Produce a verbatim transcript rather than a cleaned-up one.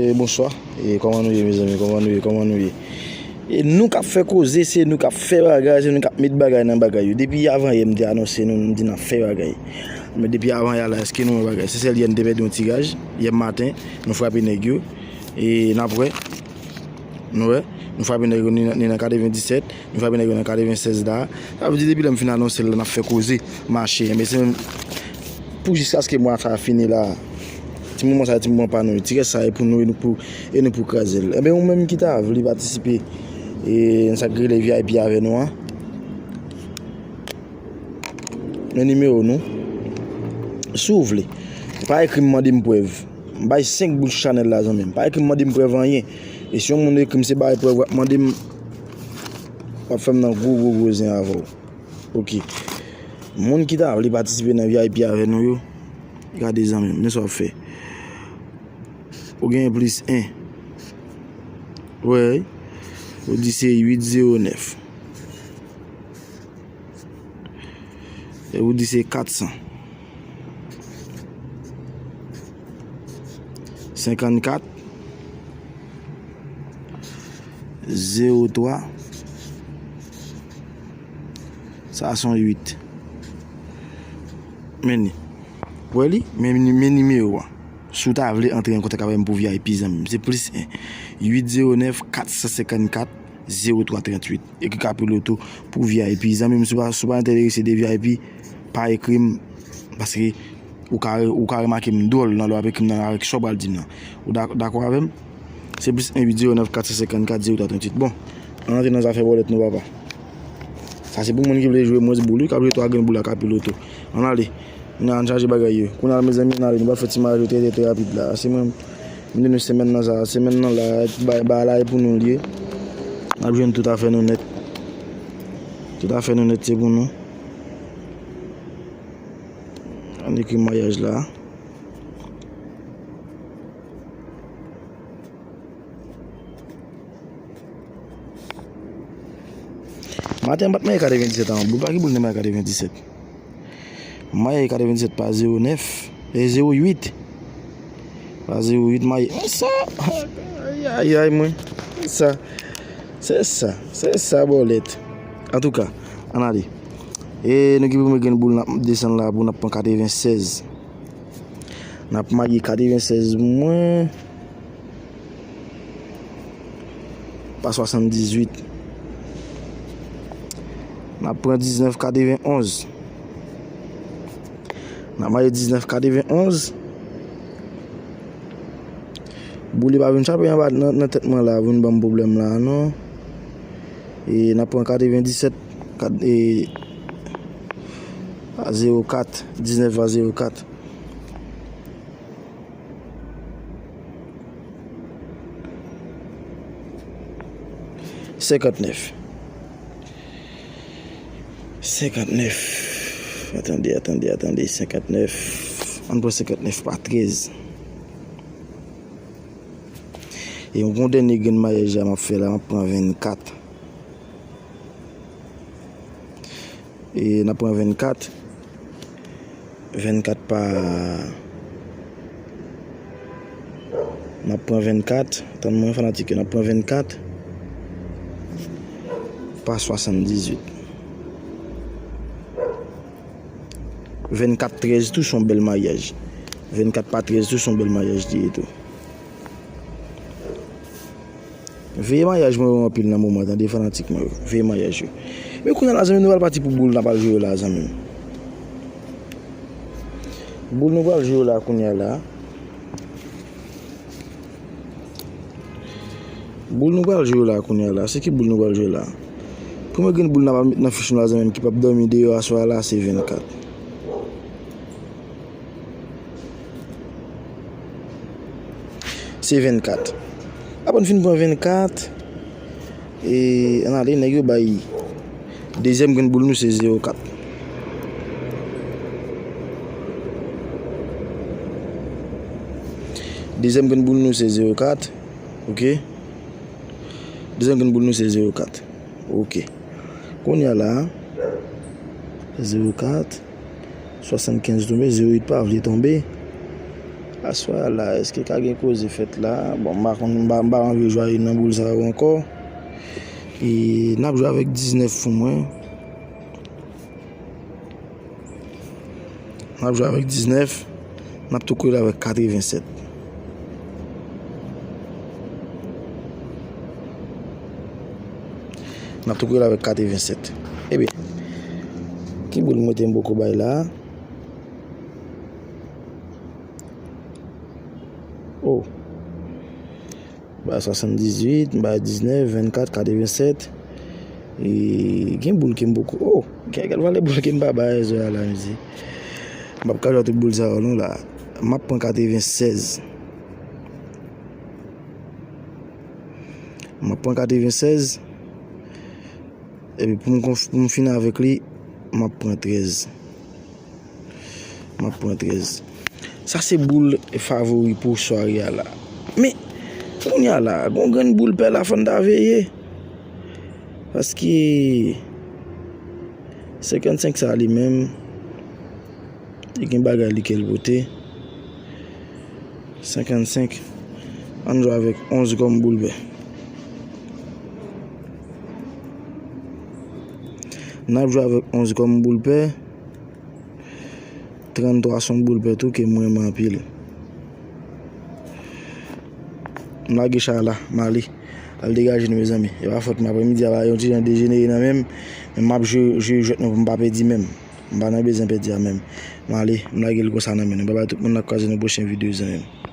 E bonswa. E kòman nou ye, mezanmi? Kòman nou ye? Kòman nou ye? E nou k ap fè koze, se nou k ap fè bagay, se nou k ap met bagay nan bagay yo. Depi avan yè, m te anonse nou, m di n ap fè bagay. Men depi avan yè la, èske nou wè bagay? Sesèlyèn te pèdi yon tiraj yè maten, nou frape nèg yo. E n ap wè. Nou wè, nou frape nèg yo ni nan, ni nan katrevenndisèt, nou frape nèg yo nan katrevensèz la. Sa vle di depi lè m fin anonse l la, n ap fè koze, mache. Enben, se menm pou jiskaske mwa sa a fini la. Ti moman sa a, ti moman pa nou. Ti rès sa a e pou nou, e nou pou, e nou pou kraze l. Enben, ou menm ki ta vle patisipe, e, nan sa k rele V I P avè nou an, men nimewo nou. Si w vle, pa ekri m, mande m prèv. M bay senk bout chanèl la, zanmi m. Pa ekri m, mande m prèv anyen. E si yon moun ekri m, se bay prèv, w ap mande m, w ap fè m nan gwo, gwo, gwo zen avè w. Ok. Moun ki ta vle patisipe nan V I P avè nou yo, gade, zanmi m, men sa w ap fè. Ou genyen plis en. Wè, ou di se uit zewo nèf. E ou di se kat san. Senkannkat, zewo twa, sa se yon uit. Men li. Wè li? Men, men nimewo a. Si w ta vle antre an kontak avè m pou V I P, zanmi m, se plis en, uit zewo nèf, kat san senkannkat, zewo twa tranntuit. Ekri Kapiloto pou V I P. Zanmi m, si w pa, si w pa enterese de V I P, pa ekri m, paske ou ka, ou ka remake m dwòl nan lè w ap ekri m nan avèk sa w pral di m nan. Ou dak-, dakò avè m? Se plis en uit zewo nèf kat san senkannkat zewo twa tranntuit. Bon, ann antre nan zafè bòlèt nou, papa. Sa se pou moun ki vle jwe mwens boul, wi, k ap jwe twa grenn boul ak Kapiloto. Ann ale. Ann ale, ann chaje bagay yo. Kounye a, mezanmi, ann ale. Nou pral fè ti mayaj yo trè, trè, trè rapid la. Se mwen, m di nou semèn nan sa, semèn nan la, bay, bay la e pou nou l ye. N ap jwenn tout afè nou nèt. Tout afè nou nèt, se pou nou. Ann ekri mayaj la. Maten, m pa t maye katrevenndisèt an boul. Pa ki boul m te maye katrevenndisèt? M maye katrevenndisèt pa zewo nèf, e zewo uit. Pa zewo uit, maye. Men sa, ay, ay, ay, mwen. Men sa, se sa, se sa, bòlèt. Antouka, ann ale. E nou gen premye grenn boul n ap desann la pou n ap pran katrevennsèz. N ap maye katrevennsèz mwen pa swasanndizuit. N ap pran diznèf katrevenonz. N ap maye diznèf katrevenonz. Boul pa vin chape anba nan, nan tèt mwen la, vin ban m pwoblèm la, non. E n ap pran katrevendisèt, kat, e, a zewo kat, diznèf a zewo kat. Senkantnèf. Senkantnèf. Atande, atande, atande. Senkantnèf. Ann pran senkantnèf pa trèz. E yon dènye grenn mayaj la m ap fè la, m ap pran vennkat. E n ap pran vennkat. Vennkat pa, n ap pran vennkat. Tann mwen, fanatik yo, n ap pran vennkat pa swasanndizuit. Vennkat trèz tou se yon bèl mayaj. Vennkat pa trèz tou se yon bèl mayaj li ye tou. Veye mayaj mwen yo anpil nan moman, tande fanatik mwen yo. Veye mayaj yo. Men kounye a la, zanmi m, nou pral pati pou boul n ap al jwe yo la, zanmi m. Boul nou pral jwe yo la kounye a la. Boul nou pral jwe yo la kounye a la. Se ki boul nou pral jwe la? Premye grenn boul n ap met nan fich nou la, zanmi m, ki p ap dòmi deyò aswè a la, se vennkat. Se vennkat. Apre n fin pran vennkat, e, ann ale, nèg yo bay dezyèm grenn boul nou se zewo kat. Dezyèm grenn boul nou se zewo kat. Ok. Dezyèm grenn boul nou se zewo kat. Ok. Kounye a la, zewo kat, swasannkenz tonbe, zewo uit pa vle tonbe. Aswè a la, èske ka gen koze fèt la? Bon, m pa konn, m pa, m pa anvi jwe nan boul sa yo ankò. E n ap jwe avèk diznèf pou mwen. N ap jwe avèk diznèf. N ap tou koule avèk katrevennsèt. N ap tou koule avèk katrevennsèt. Ebyen, ki boul mwen te m poko bay la? Oh. M bay swasanndizuit, m bay diznèf, vennkat, katrevennsèt. E gen boul ke m poko. Oh, gen kèk valè boul ke m pa bay jwè a la, mezanmi. M p ap ka jwe tout boul sa yo non la. M ap pran katrevensèz. M ap pran katrevensèz. Epi pou m konf-, pou m fini avèk li, m ap pran trèz. M ap pran trèz. Sa se boul favori pou sware a la. Men, kounye a la, gon grenn boul pè la fò n ta veye. Paske senkannsenk sa li menm, li gen bagay li ke l pote. Senkannsenk. Ann jwe avèk onz kòm boul pè. N ap jwe avèk onz kòm boul pè. Tranntwa se yon boul pè tou ke m renmen anpil. M lage chay la, m ale. Al degaje nou, mezanmi. E pa fòt mwen, aprèmidi a va yon ti jan dejenere nan men m. Men m ap jwe, jwe jwèt mwen pou m pa pèdi men m. M pa nan bezwen pèdi a menm. M ale, m lage l konsa nan men nou. Babay tout moun, n ap kwaze nan pwochen videyo, zanmi m.